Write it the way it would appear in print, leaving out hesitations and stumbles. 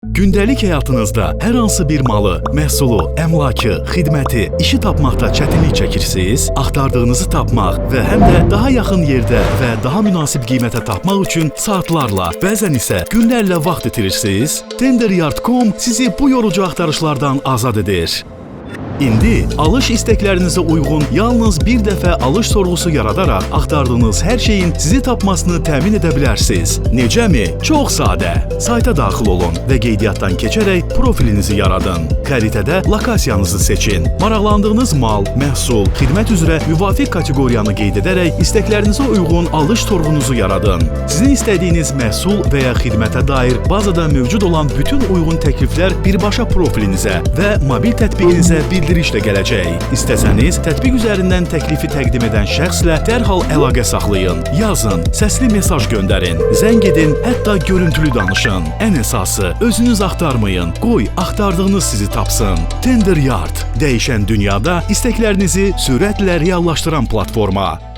Gündəlik həyatınızda hər hansı bir malı, məhsulu, əmlakı, xidməti, işi tapmaqda çətinlik çəkirsiniz? Axtardığınızı tapmaq və həm də daha yaxın yerdə və daha münasib qiymətə tapmaq üçün saatlarla, bəzən isə günlərlə vaxt itirirsiniz? Tenderyard.com sizi bu yorucu axtarışlardan azad edir. İndi alış istəklərinizə uyğun yalnız bir dəfə alış sorğusu yaradaraq axtardığınız hər şeyin sizi tapmasını təmin edə bilərsiniz. Necəmi? Çox sadə. Sayta daxil olun və qeydiyyatdan keçərək profilinizi yaradın. Xəritədə lokasiyanızı seçin. Maraqlandığınız mal, məhsul, xidmət üzrə müvafiq kateqoriyanı qeyd edərək istəklərinizə uyğun alış sorğunuzu yaradın. Sizin istədiyiniz məhsul və ya xidmətə dair bazada mövcud olan bütün uyğun təkliflər birbaşa profilinizə və mobil tətbiqinizə bildirişlə gələcək. İstəsəniz, tətbiq üzərindən təklifi təqdim edən şəxslə dərhal əlaqə saxlayın. Yazın, səsli mesaj göndərin, zəng edin, hətta görüntülü danışın. Ən əsası, özünüz axtarmayın. Qoy axtardığınız sizi tapsın. Tender Yard dəyişən dünyada istəklərinizi sürətlə reallaşdıran platforma.